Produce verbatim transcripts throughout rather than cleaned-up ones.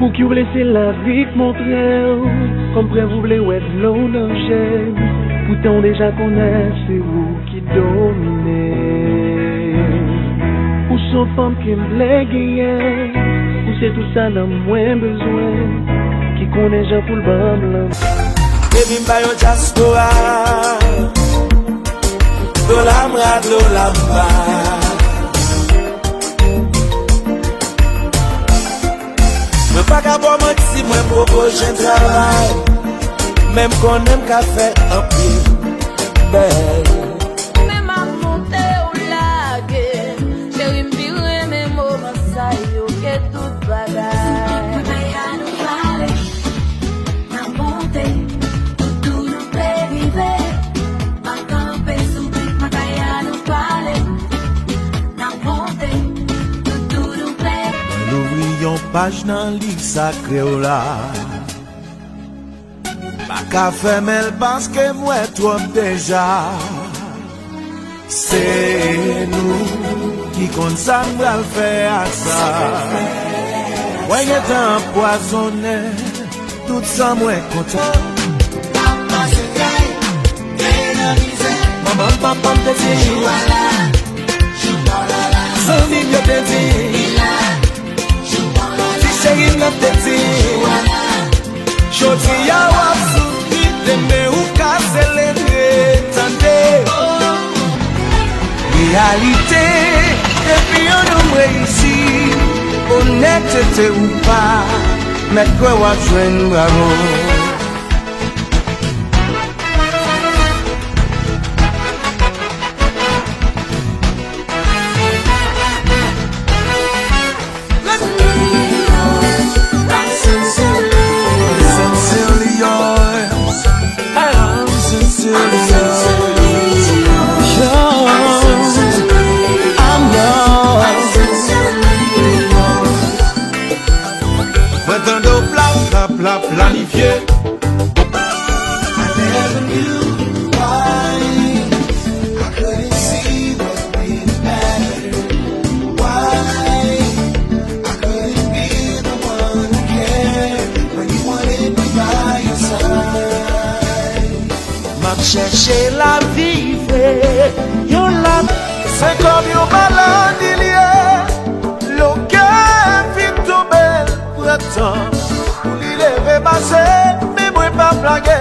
Ou ki w vle se lavi k montre w, kòm prèv ou vle wè dlo nan je m. Poutan w deja konnen se ou ki domine. Ou se yon fanm ke m vle genyen. Ou se tout sa nanm mwen bezwen. Ki konnen jan pou l ban m lanmou. Baby, m pa yon dyaspora. Dola m ra, dola m ba. Mwen pa ka ba w manti, mwen poko jwenn travay. Men m konnen m ka fè anpil bèl. Men m ap monte ou lage. Cheri, m pi renmen moman sa yo ke tout bagay. Mwen pa ka nou pale. N ap monte, toutoudou vle rive. Pa kanpe sou bit, makaya nou pale. N ap monte, toutoudou vle. Mwen louvri yon paj nan liv sakre w la. Pa ka fèmen l paske m wè twòp deja. Se nou ki konn sa n pral fè ak sa. Mwen gentan anpwazonnen tout san mwen kontan. Manman m, papa m te di, zanmi m yo te di, ti cheri m nan te di. Jodi a w ap soufri, demen ou ka selebre, tande. Reyalite, depi yon nonm reyisi, onètete ou pa, mèt kwè w ap jwenn bravo. Mwen tande w pla, pla, pla, planifye. I never knew why I couldn't see what really mattered. Why I couldn't be the one who cared when you wanted me by your side. M ap chèche lavi vre, yon lavi. Se kòm yon maladi l ye, lè w gen vi tou bèl. Pran tan pou li leve pase, men mwen p ap lage.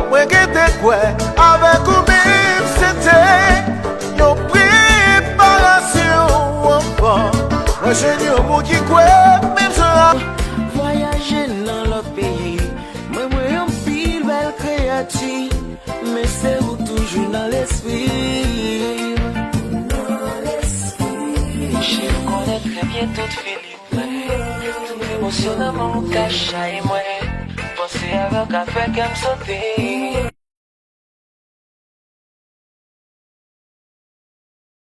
Mwen gentan kwè avèk ou menm se te yon preparasyon anvan. Mwen jwenn yon moun ki kwè menm jan. Vwayaje nan lòt peyi, mwen wè anpil bèl kreyati, men se ou toujou nan lespri m. Cheri, ou konnen trè byen tout fini. Tout emosyon nan men w ka chaye mwen. Panse avè w ka fè kè m sote.